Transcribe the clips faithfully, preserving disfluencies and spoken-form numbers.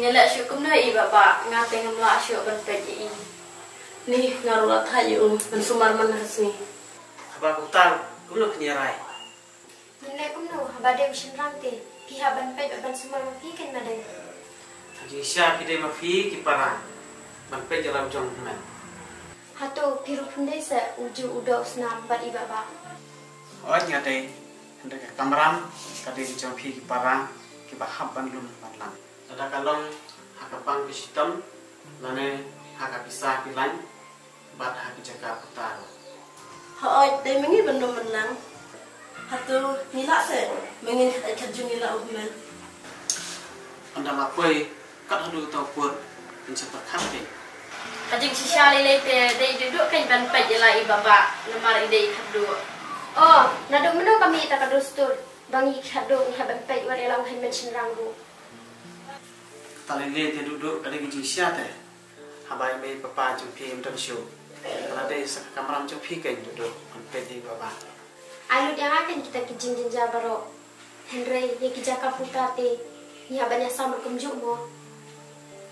Nga leh shuh kumno i Bah Bah, nga te ngam lah shuh ban peit ïa i. Ni nga ruh la thait ïa u ban sumar man la ka sngi. Haba kumta kumno phin ïa rai? Ngin leh kumno haba dei u shynrang te phi hap ban peit bad ban sumar ma phi kein ma dei. Ha jingshisha phi dei ma phi ki para ban peit ïa la u jong u hynmen. Hato phi ruh phin dei seh u juh u doh u snam bad i Bah Bah? Hooid nga dei, hynrei ka kamram ka dei ka jong phi ki para kiba hap ban lum ban lang. Lada ka long ha ka bang ka shitom lane ha ka pisa ki lain bad ha ki jaka puta ruh. Hooid, dei ma ngi ban lum ban lang. Hato ngi lah seh ma ngin khat ai khat jong ngi la u hynmen? Ynda la poi kat haduh uta u pud ngin sa pyrkhat kein. Ka jingshisha lei lei te dei duh duh kein ban peit ïa la i Bah Bah namar i dei i khatduh. Oh, naduh mynno ka mih ïa ta ka dustur ba ngi khatduh ngi hap ban peit wat ïa la u hynmen shynrang ruh? Kata lei lei te duh duh ka dei ka jingshisha te. Haba i mei i papa jong phi im don shuh, ka la dei sa ka kamram jong phi kein duh duh ban peit ïa i Bah Bah. Ai lut ïa nga kein kita ki jingjynjar baroh. Hynrei ïa ki jaka puta te ngi hap ban ïasam ruh kumjuh mo.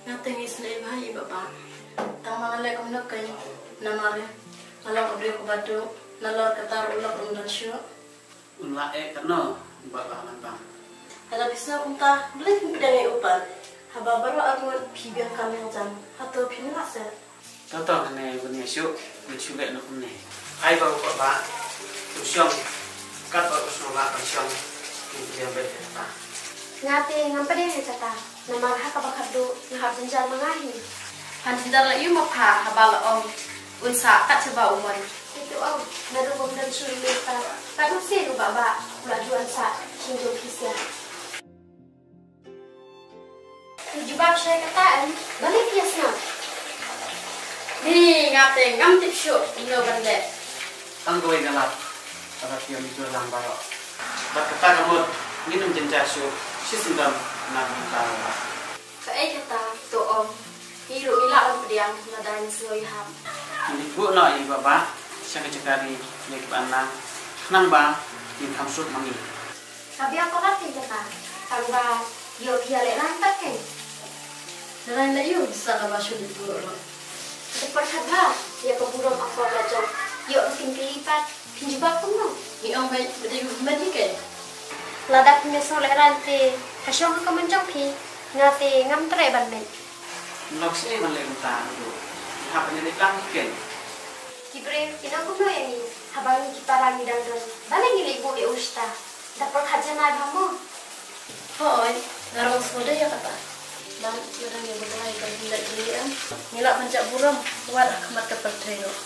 Nga te ngi sngewbha ïa i Bah Bah. Tang ba nga leh kumno kein namar nga long ka briew kaba duh, nalor kata ruh u lok um don shuh. Un lah eh katno i Bah Bah man bang. Lada phi sngew kumta balei phin pdiang ïa u pat? Haba baroh arngut phi biang kam biang jam, hato phin lah seh? To to, kane ban ïa shuh, ban shu leh noh kumne. Ai ba u Bah Bah u shong kat ba u sngewlah ban shong, phin pdiang beit ïa kata. Nga te ngam pdiang ïa kata. Namar ha kaba khatduh nga hap jynjar ma nga hi. Phan jynjar la ïa u ma pha haba la ong un sah kat shaba u mon. Ito ong naduh ba ym don shuh ïa u ta, katno sien u Bah Bah u la ju wan sah sha jong phi sha. Phi jubab shai kata em, balei phi ïa sngap? Ni nga te ngam tip shuh kumno ban leh. Tang kawei ka lad kaba phi ïa mih lang baroh. Bad kata ka mut ngin ym jynjar shuh shi syndon na ka bynta ka lad. Kaei kata to ong, ngi ruh ngi lah ban pdiang lada ngi sngew ïahap. Ngi leit buh noh ïa i Bah Bah sha ka jaka ri ïa kiba an lang khnang ba ngin kham suk ma ngi. Ka biang palat kein kata, tang ba ïoh phi ïa lehrain pat kein. Lehrain la ïoh sa kaba shu leit buh ruh. Te pyrkhat bha ïa ka burom akor la jong, ïoh ba kin kylli pat. Phin jubab kumno? Ngi ong beit ba dei u hynmen hi kein. Lada phi ïa sngewlehrain te ka shong ha ka mon jong phi, nga te ngam treh ban leit. Lok seh ban leit mynta ruh. Hap ban leit lang hi kein. Ki briew kin ong kumno ïa ngi haba ngi ki para ngi dang don? Balei ngi leit buh ïa u shata? Da pyrkhat janai bha mo. Hooid, nga ruh nga sngewdei ïa kata. Bad lada ngi buh ïa ka lyndet jong ngi em, ngi lah ban jah burom wat ha khmat ka pyrthei ruh.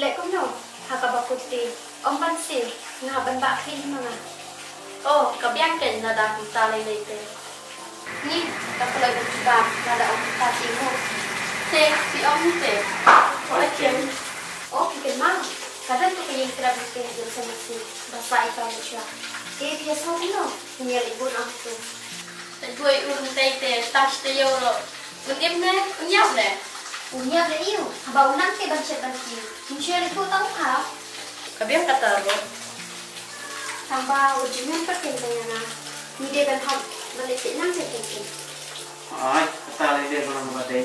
Leh kumno ha kaba kut te, ym ban siew, nga hap ban bah khlieh ma nga. Oh, ka biang kein lada kumta lei lei te. Ni, ka kloi ban jubab lada ong kumta te mo. Te, phi ong hi te. Hooid kein. Oh, phi kynmaw, ka don tu ka ïing krem te ha Jan Samasi ba sah ïa ka lut shuwa. Te phi ïa sngew kumno? Phin ïa leit buh noh hato? Leit buh ïa u hangtei te, tang shi taïew ruh. Un im ne un ïap ne? Un ïap leh ïew, haba u nang te ban shet ban kiew. Ngim shu ïa leit buh tang u khap. Ka biang kata ruh. Tang ba u jingmut pat kein tang ïa nga. Ngi dei ban hap ban leit peit nang kein kein. Ai, kata lei dei ba long ba dei.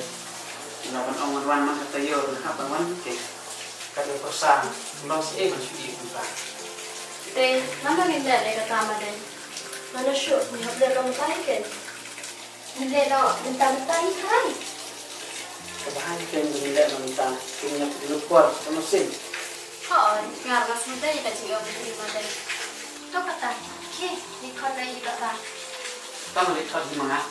Lada ban ong ban wan man ka taïew ruh hap ban wan kein. Ka dei pyrsa, long shi ei ban shu ïeh kumta. Te, namar ngin leh lei kata ma dei. Mano shuh, ngi hap leh long tai kein. Ngin leh noh mynta mynta hi khai. Kaba hai kein ngin leh noh mynta, kin ïa pynlut por, ka mut sien. Hooid, nga ruh nga sngewdei ïa ka jingong jong i ma dei. To kata, khie, leit khot noh ïa i Bah Bah. Tang leit khot hi ma nga.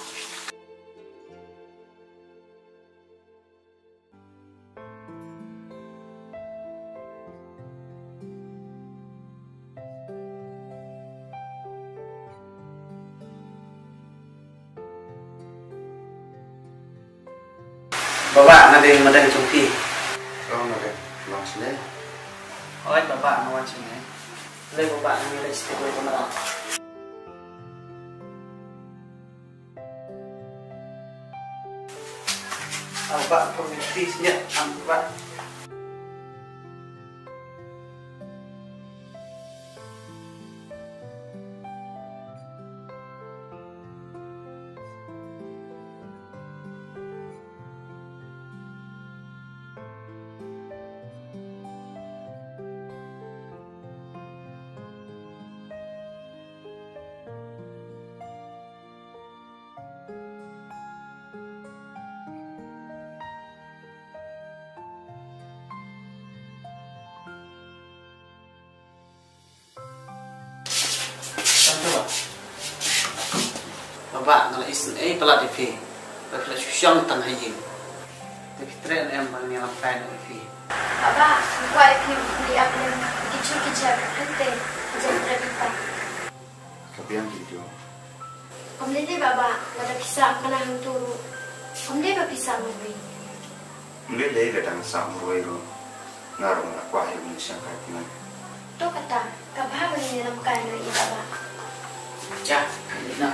Bah Bah, nga dei Madeng jong phi. Oh, Madeng, long shane. Oi, Bah Bah, nga wan shane. Lei Bah Bah, nga leit sha kawei ka kamra. Ang Bah, pyrmit phi sngewbha, ang Bah. Bah, nga la isynei palat ïa phi. Ba phi la shu shong tang ha ïing. Te phi treh ne em ba ngan ïalam kai noh ïa phi? Baba, nga kwah ïa phi ban ap lem ki jhur ki jhep hangtei, ka jingtreh phi pa. Ka biang ki jhur. Ym lei lei baba, lada phi sah ïa nga hangto ruh, ym dei ba phi sah marwei. Ym lei lei lada nga sah marwei ruh, nga ruh nga la kwah ïa u nongshong kai pynban. To kata, ka bha ba ngin ïalam kai noh ïa i baba. Ja, ïa na.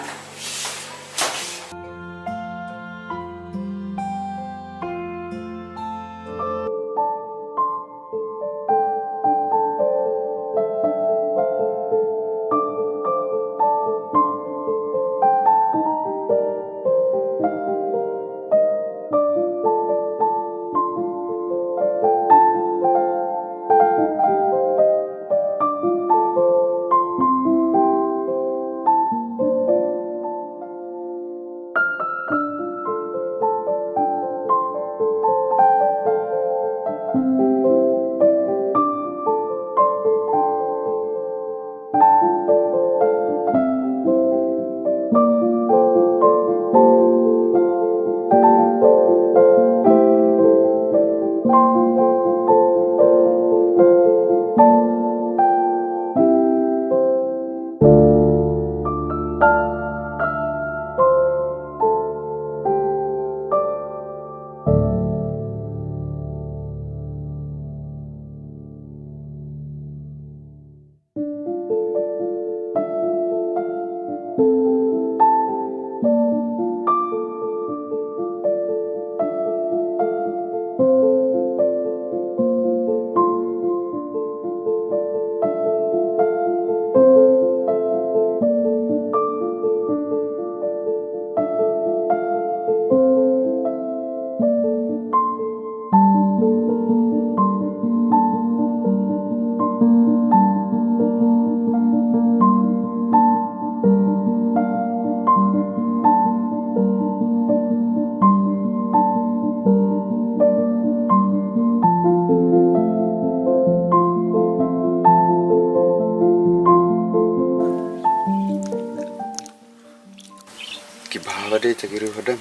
Ki bha lade ta ki riew hadam.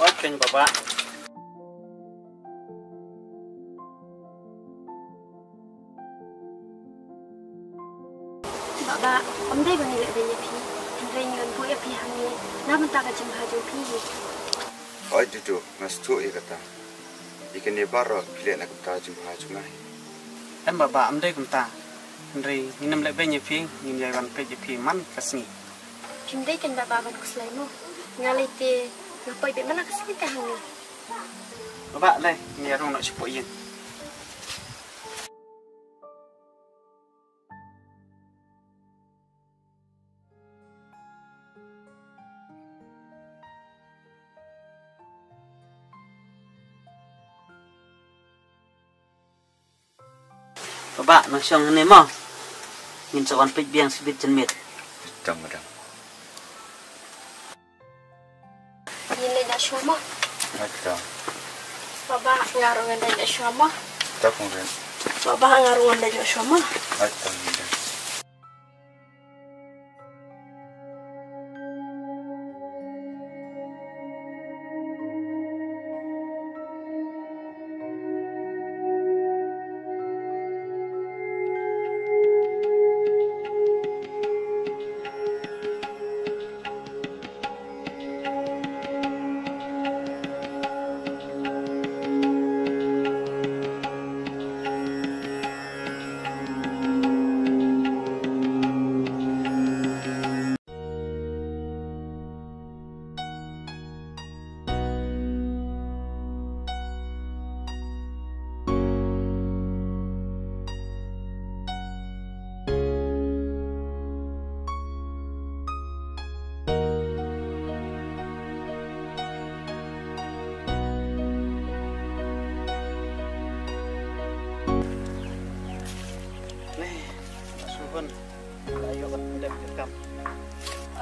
Oi keiñ baba. Baba, ym dei ba ngi leh beiñ ïa phi, hynrei ngi wan buh ïa phi hangne na bynta ka jingbha jong phi hi. Oi Dudu, nga sngewthuh ïa kata. Ïa kane baroh phi leh na ka bynta ka jingbha jong nga hi. Em baba, ym dei kumta. Hynrei ngin ym leh beiñ ïa phi, ngin ïai wan peit ïa phi man ka sngi. Phim dei keiñ baba ban khuslai mo. Nga lei te nga poi beit man la ka sngi te hangne. Baba, lei, ngi ïa rung noh shapoh ïing. Baba, nang shong hangne mo. Ngin sa wan peit biang shibit janmiet. Tang madam. Ngin leit noh shuwa mo. Ata. Baba, nga ruh ngan leit noh shuwa mo. Ta kong ren. Baba, nga ruh ngan leit noh shuwa mo. Ata madam.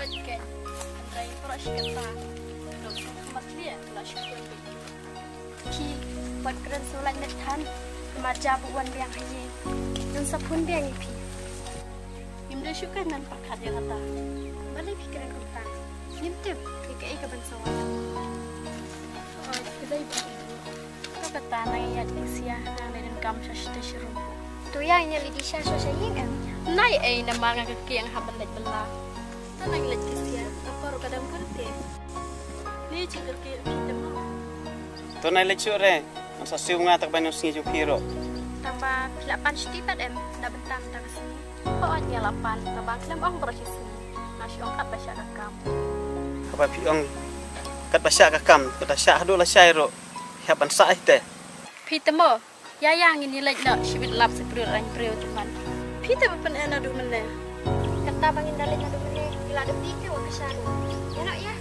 Oi, keiñ. Hynrei paralok shi katta. Dok sum khmat khlieh, la shu khun beit. Ki, wat kren sngewlait met than. Namar jia ba wan biang ha ïing, ngan sa phone biang ïa phi. Ngim dei shuh keiñ ban pyrkhat ïa kata. Balei phi kren kumta? Ngim tip ïa kaei kaban sa wan. Oi, ka dei ba ka bata nang ïa leit sia, nang leit donkam sha shatei sha rum. To ïa ngin leit sha sha sha ïing em. Nai ei namar nga ka kieng ha ban leit bylla. To nang leit sia, ka por ka dang pun te. Ni jingkyrkieh phi te mo. To nai leit shuh re. Ngan sa siew nga tak ban ym sngi jong phi ruh. Tang ba phi la pan shuti pat em da bynta mynta ka sngi. Hooid nga la pan, tang ba khlem ong baroh shi sngi. Nga shu ong kat ba shah ka kam. Haba phi ong kat ba shah ka kam, ka da shah haduh lashai ruh. Phi hap ban sah ïa te. Phi te mo, ïa ïa ngin ïa leit noh, shibit lap sa briew rang briew te man. Phi te ba pyneh naduh mynne. Kata ba ngin da leit naduh mynne, ki la dep dih te wa ka sha ruh. Ïa noh ïa.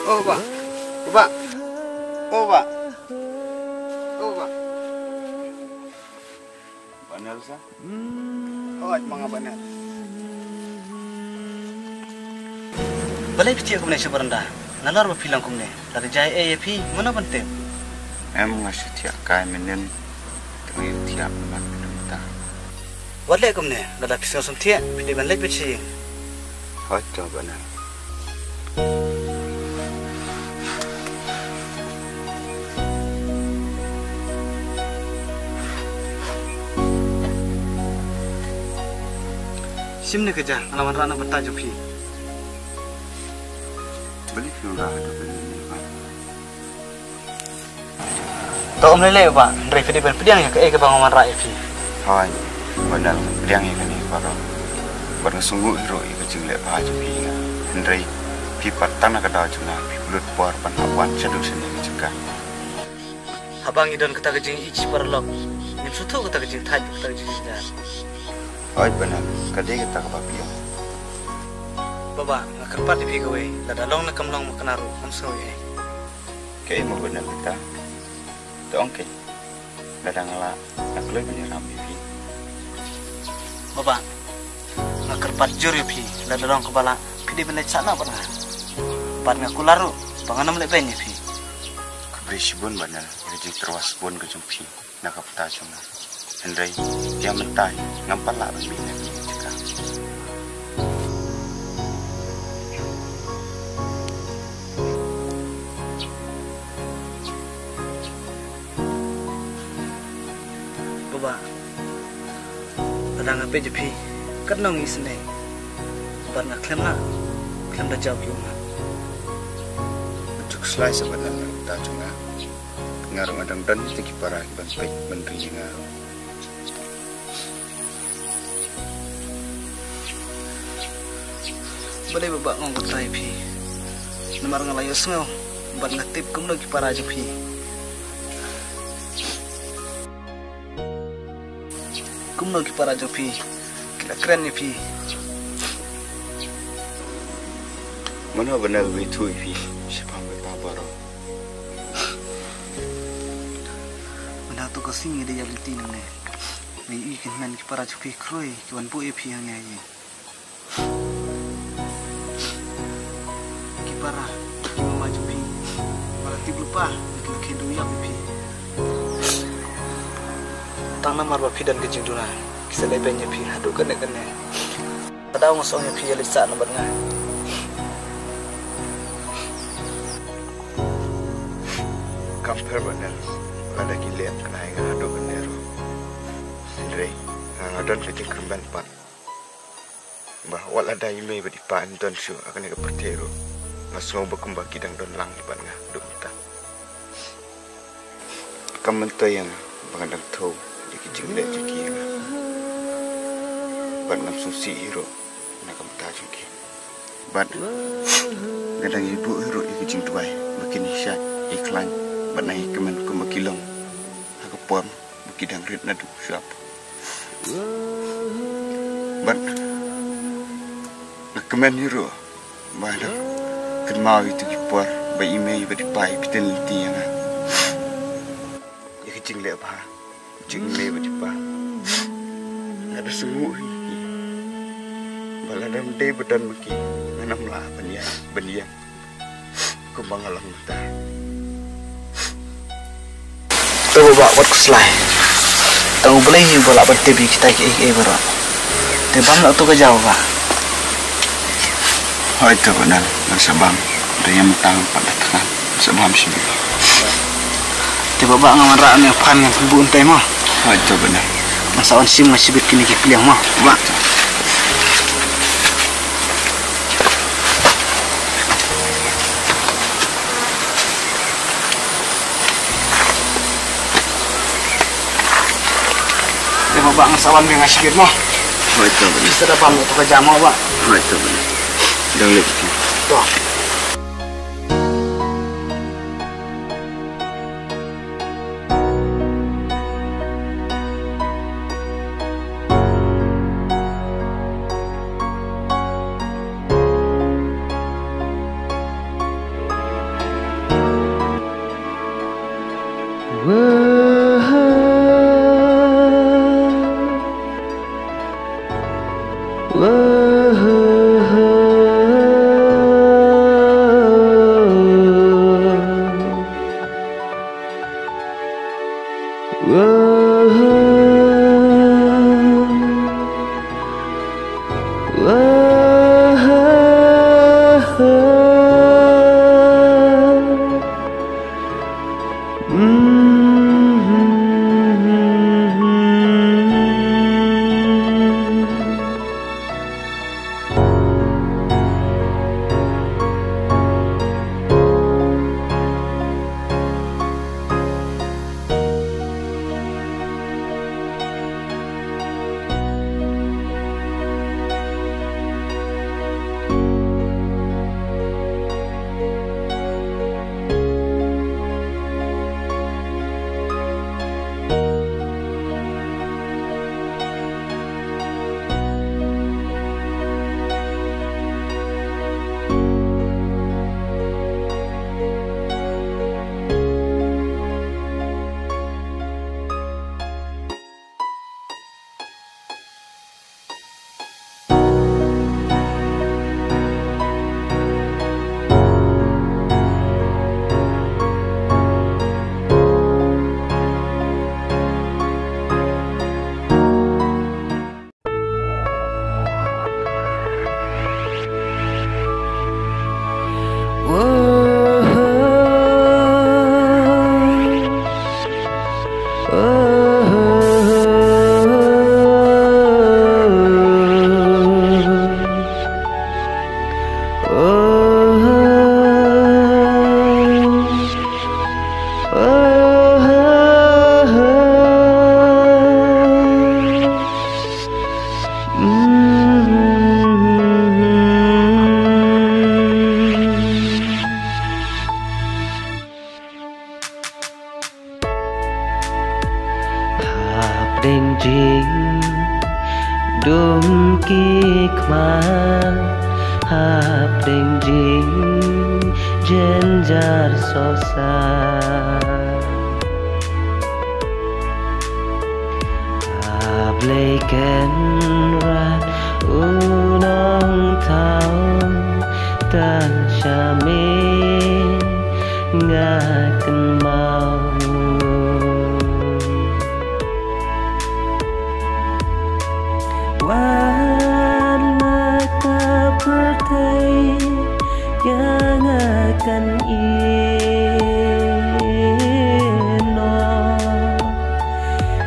Oh, bah. Bah. Oh, bah. Oh, bah. Banel sa? Oh, at mga banel. Balei phi thiah kumne sha baranda? Nalor ba phi long kumne. Lada jia ei ïa phi, mano ban tip? Em, nga shu thiah kai mynnin. Te nga ïoh thiah mynnin mynta. Wat leh kumne, lada phi sngewsyntiah, phi dei ban leit beit sha ïing. Hooid to, Banel. Shim ne ka ja, nga la wanrah na ka bynta jong phi. Balei phi wanrah haduh kaei ne, Bah? To ym lei lei, Bah, hynrei phi dei ban pdiang ïa kaei kaba nga wanrah ïa phi. Hooid, Bah, nga pdiang ïa kane baroh. Bad nga sngewthuh ruh ïa ka jingleh bha jong phi ïa nga. Hynrei phi pat tang na ka daw jong nga, phi pynlut por ban hap wan shaduh shane ka jaka. Haba ngi don kata ka jingïeit shi paralok, ngim sngewthuh kata ka jingthait, kata ka jingjynjar. Hooid, Bah, ka dei kata kaba phi ong. Baba, nga kyrpad ïa phi kawei, lada long ne kam long ma kane ruh, ngam sngew ei ei. Kaei mo Banel kita? To ong keiñ. Lada nga lah, nga kloi ban ïaram ïa phi. Baba, nga kyrpad jur ïa phi, lada long kaba lah, phi dei ban leit sah noh bad nga. Bad nga kular ruh ba ngan ym leh beiñ ïa phi. Khublei shibun Banel ïa ka jingtyrwa sbun ka jong phi na ka bynta jong nga. Hynrei ïa mynta ngam pat lah ban mih na kane ka jaka. Baba, lada nga peit ïa phi katno ngi isynei. Bad nga khlem lah, khlem da jaw ki ummat. Nga khuslai sa Banel na ka bynta jong nga. Nga ruh nga dang don kita ki para kiban peit ban ri ïa nga ruh. Balei Baba nga ong kata ïa phi? Namar nga la ïohsngew bad nga tip kumno ki para jong phi. Kumno ki para jong phi ki la kren ïa phi. Mano Banel ba ïathuh ïa phi shaphang kata baroh? Mynta to ka sngi ngi dei ïa lynti nangne. Ngi ïohi ki hynmen ki para jong phi khroi ki wan buh ïa phi hangne ïa. Ki para, ki mama jong phi, ba la tip lypa, ki la kheiñ dewïap ïa phi. Tang namar ba phi don ka jingduna, ki sa leh beiñ ïa phi haduh katne katne. Ka daw nga sngew ïa phi ïa leit sah na bad nga. Kam pher Banel, lada ki leh kane ïa nga haduh katne ruh. Hynrei nga nga don ka jingkyrmen pat. Ba wat lada i mei bad i pa im don shuh ha kane ka pyrthei ruh, nga sngew ba kumba ki dang don lang bad nga haduh mynta. Kam myntoi ïa nga ba nga dang thew ïa ki jingleh jong ki ïa nga. Bad ngam sngewsih hi ruh na ka bynta jong ki. Bad Ka dang ïa buh hi ruh ïa ka jingduwai ba kin ïa shah ïa khlaiñ bad nang ïa kmen kumba ki long ha ka por ba ki dang rit naduh shwa. Bad nga kmen hi ruh ba dang kynmaw ïa tu ki por ba i mei bad i pa i pynlynti ïa nga ïa ka jingleh bha. Jong i mei bad i pa. Nga da sngew hi ba lada ym dei ba don ma ki ngan ym lah ban ïa ban ïeng kumba nga long mynta. To Bah, wat khuslai. Tang U Blei hi uba lah ban tip ïa kita kiei kiei baroh. Te bam lah tu ka jaw, Bah. Hooid to Bah, ngan sa bam. Da ïa mynta pat da thngan sa bam shuh. Te Bah, Bah, nga wanrah ne phan ngan pynbuh ntai mo. Hooid to Bah. Ngan sa wan shim nga shibit kine ki pliang mo Bah. Te Bah, Bah, ngan sa wan biang nga shibit mo. Hooid to Bah. Sa da bam to ka jaw mo Bah. Hooid to Bah. Dang lip. To. Hapdeng jingdum ki khmat, hapdeng jingjynjar sohsat. A Blei Kynrad u Nongthaw, tang sha me nga kynmaw. Wat la ka pyrthei ïa nga kan ïehnoh,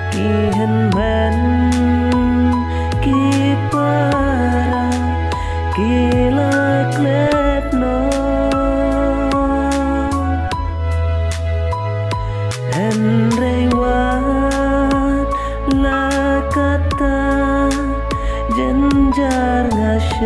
ki hynmen ki para ki la klet noh. Hynrei wat la katta jynjar nga shem.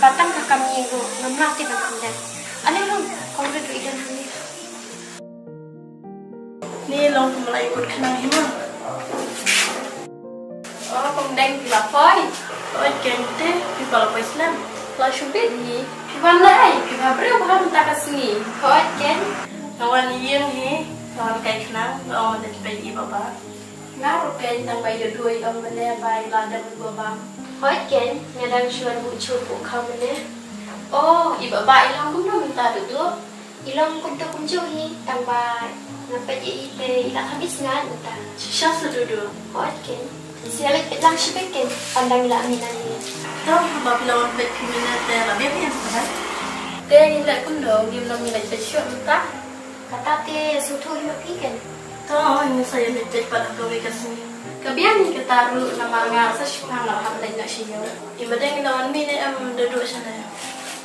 Ba tang ka kam ïing ruh ngam lah te ban pyndep. Ale long, kong rit ruh i don hangne. Ni long kumba la ïakut khnang hi ma. O, Kong Deng, phi la poi? Hooid keiñ te, phi pat la poi slem? La shu bit hi. Phi wan leh ei? Phi bha briew bha mynta ka sngi. Hooid keiñ. Nga wan ïing hi, nga wan kai khnang, nga ong leit peit i Baba. Nga ruh keiñ, tang ba i Duhduh i ong mynne ba i la dep buh bam. Hooid keiñ, nga dang shu wan buh jhur buh khaw mynne. O, i Baba i long kumno mynta Duhduh? I long kumto kumjuh hi, tang ba nga peit ïa i te i la kham isngat mynta. Shisha sa Duhduh? Hooid keiñ. Sa ïa leit peit lang shibit keiñ, ynda ngi la mih nangne. To, haba phi la wan peit phi mynne te la biang ïa phi? Te ngin leit kumno, ngim long ngin leit peit shuh mynta? Kata te sngewthuh hi ma phi keiñ. To, ngin sa ïa leit peit pat ha kawei ka sngi. Ka biang hi kata ruh namar nga sa shipang la hap leit noh sha ïew. I Madeng i la wan mih ne em Duhduh shane?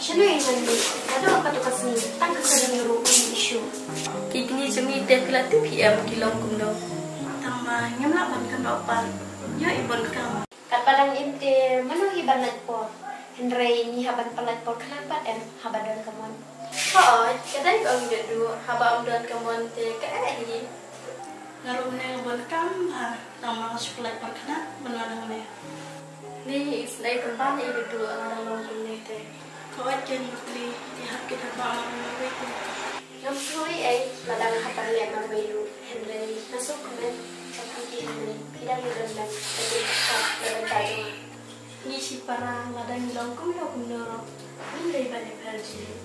Shano i wan mih, naduh katto ka sngi, tang ka sahlang ruh i mih shuh. Ki kñi jong ngi te phi la tip hi em ki long kumno? Tang ba ngim lah ban kynnoh pat. Ïoh i bun kam. Katba dang im te mano hi ban lait por. Hynrei ngi hap ban pynlait por khnang pat em haba don ka mon. Hooid, ka dei ba ong Duhduh, haba ym don ka mon te ka eh hi. Nga ruh mynne nga bun kam bha, tang ba nga shu pynlait por khnang ban wan hangne. Ni i snei pynban i Duhduh lada long kumne te. Hooid keiñ Bakli, i hap kit haba marwei marwei te. Ngam tharai ei lada nga hap ban leh marwei ruh, hynrei nga sngewkmen ba phi te hangne phi dang ïadon bad ka jingpyrkhat na ka bynta jong nga. Ngi shipara lada ngi long kumno kumno ruh ngim dei ban ïapher jingmut.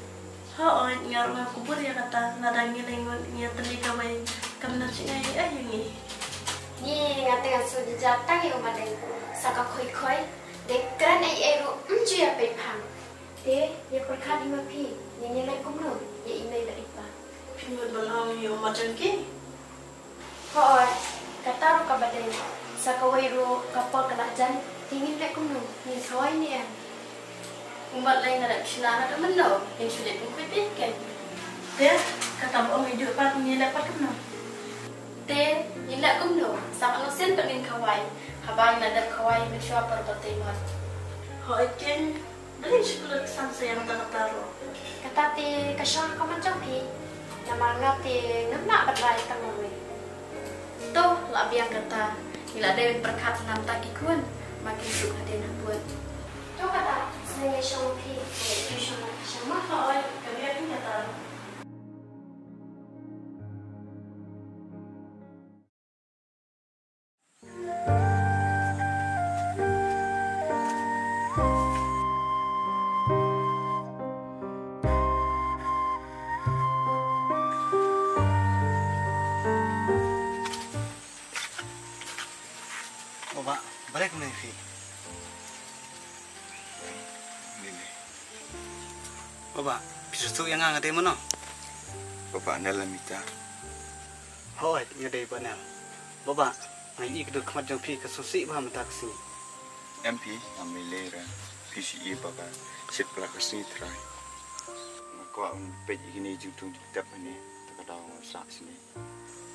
Hooid, nga ruh nga kubur ïa kata, lada ngi lyngngoh ngi ïatylli kawei kam don jingaiei ïa ngi. Ngi, nga te ngan sngewjynjar tang ïa u Madeng, sa ka khoi khoi, dei kren ei ei ruh ym ju ïapei phang. Te ïa pyrkhat hi ma phi, ngin ïaleh kumno ïa i mei bad i pa? Phi mut ban ong ïa u Madeng ki? Hooid, kata ruh kaba dei. Sa kawei ruh ka por ka la jan, te ngin leh kumno, ngin khawai ne em? Kumba lei nga dep shna haduh mynno, ngin shu leit pynkhoi phi keiñ. Te kata ba ong i Duh pat ngin leh pat kumno? Te ngin leh kumno, sa katno sien pat ngin khawai, haba ngin la dep khawai mynshuwa por ba tei mot. Hooid keiñ. Balei shu klet san sa ïa kata kata ruh? Kata te ka shong ha ka mon jong phi. Namar nga te ngam lah ban rai tang marwei. To, la biang kata. Ngi la dei ban pyrkhat namar ki khun ba kin suk hadien habud. To kata, sneng ïa shong phi. Ïa shong shong ma. Hooid, ka biang kata. Baba, balei kumne phi? Baba, phi sngewthuh ïa nga, nga dei mano? Baba, Nel Amita. Hooid, nga dei Bah Nel. Baba, nga ïohi ka dur khmat jong phi ka sngewsih bha mynta ka sngi. Em phi, ngam lei lei re. Phi shu i ba ka shit pla ka sngi trai. Nga kwah ban peit ïa kine jingthung jingtep hangne, te ka daw nga sah sini.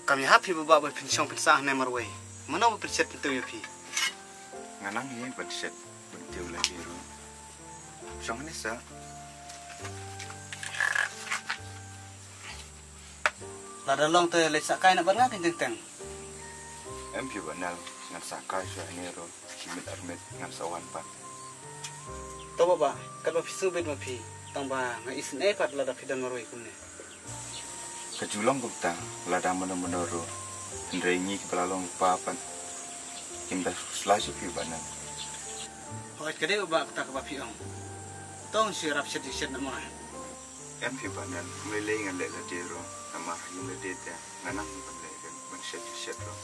Kam ïahap phi Baba ba phin shong phin sah hangne marwei. Mano ba pynshet pyntiew ïa phi? Nga nang hi ban shet ban tiew lade ruh. Shong hangne sah. Lada long te leit sah kai na bad nga keiñ teng teng. Em phi Bah Nel, ngan sah kai shuwa hangne ruh, shi miet ar miet ngan sa wan pat. To Baba, katba phi sngewbit ma phi, tang ba nga isynei pat lada phi don marwei kumne. Ka ju long kumta, lada mano mano ruh, hynrei ngi kiba la long pa pat kim da sla sha phi Bah Nel. Hooid ka dei Baba kata kaba phi ong. To ngin shu ïarap shet jingshet na mo. Em phi Bah Nel, ym lei lei ngan leh lade ruh, namar ha ïing lade te nga nang hi ban leh ban shet jingshet ruh.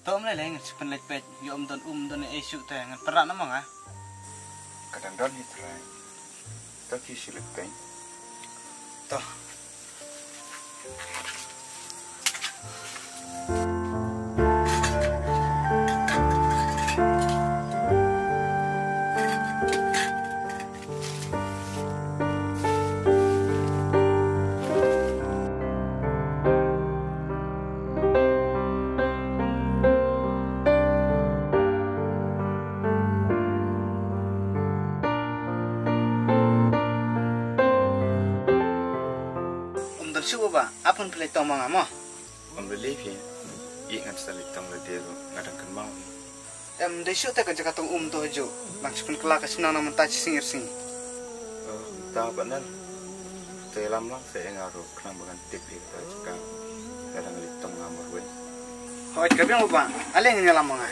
To ym lei lei ngan shu pynleit peit, ïoh ym don um don ei shuh te ngan pynrah na mo nga. Ka dang don hi trai. To phi shu leit peit. To. Shu ba, apun pele tong ma nga mo. Ym lei phi. Ïa ngan sa leit tong lade ruh, nga dang kynmaw hi. Em, dei shu te ka jaka tong um to haju. Nang shu pynkylla ka shnong na mynta shisien ïa shisien. Oh, ta ba nan. Te lam lang sa ïa nga ruh, khnang ba ngan tip ïa ka jaka. Nga dang leit tong nga marwei. Hooid, ka biang ba. Ale ngin ïalam ma nga.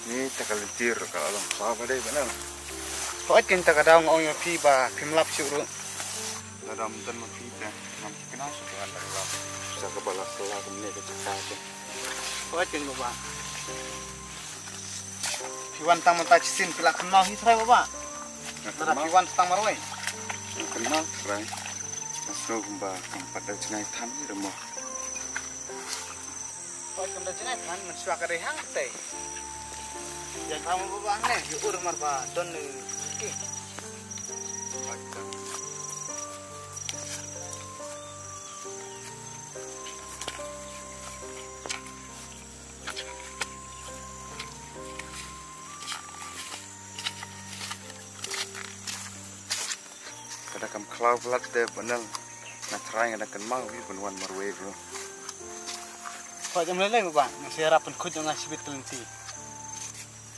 Ni ta ka lynti ruh ka la long khlaw ba dei ba nang. Hooid, kin ta ka daw nga ong ïa phi ba phim lap shuh ruh. Lada ym don ma phi te ngam kynmaw shuh ba ngan dang lap. Sa ka ba la kylla kumne ka jaka te. Hooid, kin baba. Phi wan tang mynta shisien phi la kynmaw hi trai baba. Lada phi wan tang marwei. Nga kynmaw trai. Nga sngew kumba kam pat da jngai than hi ruh mo. Hooid, kam da jngai than, mynshuwa ka dei hangtei. Ïa ka mo ba hangne, ïa ur mar ba don ne ki. Hooid, ka. Ka da kam khlaw blat te ba nang. Nga trai nga da kynmaw hi ban wan marwei ruh. Hooid, ym lei lei baba, nga sa ïarap pynkhuid ïa nga shibit ka lynti.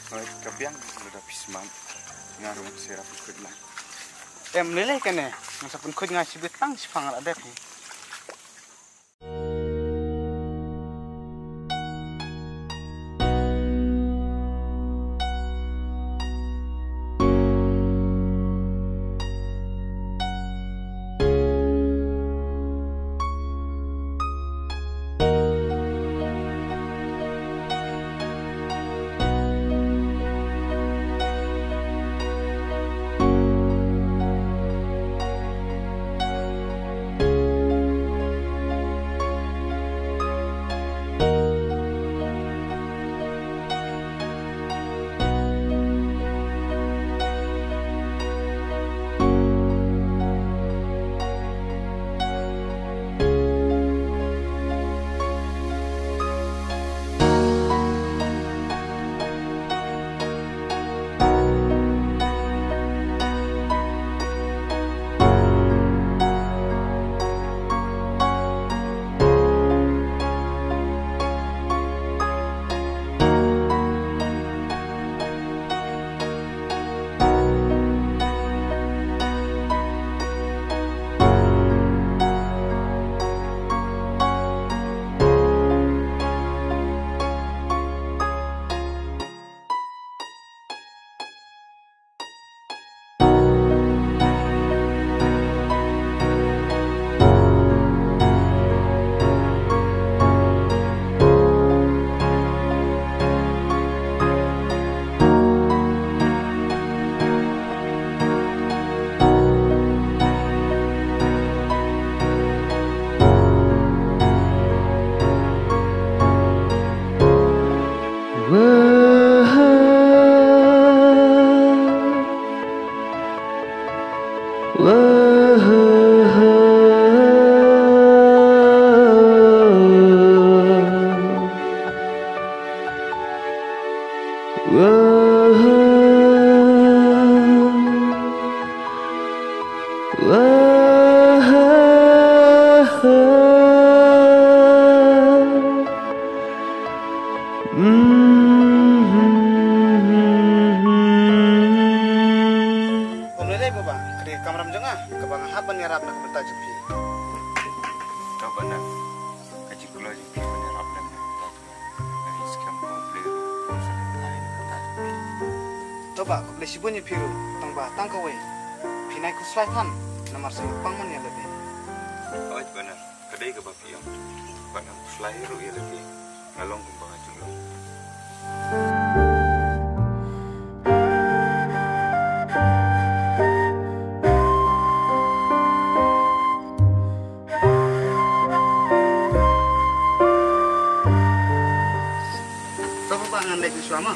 Hooid, ka biang lada phi smat. Nga ruh nga sa ïarap pynkhuid lang. Em lei lei kane, nga sa pynkhuid nga shibit tang shipang la dep hi. Ym lei lei baba, ka dei ka kamram jong nga, kaba nga hap ban ïarap na ka bynta jong phi. Kaba na ka jingkloi jong phi ban ïarap na ka bynta jong nga. Nga ïohi skhem ba U Blei un sa pynthikna ka bynta jong phi. To ba, khublei shibun ïa phi ruh, tang ba tang kawei. Phi nai khuslai than, namar sa ïoh pang man ïa lade. Hooid ba na, ka dei kaba phi ong. Bad ngan khuslai ruh ïa lade. Nga long kumba nga ju long. To baba, ngan leit shuwa mo.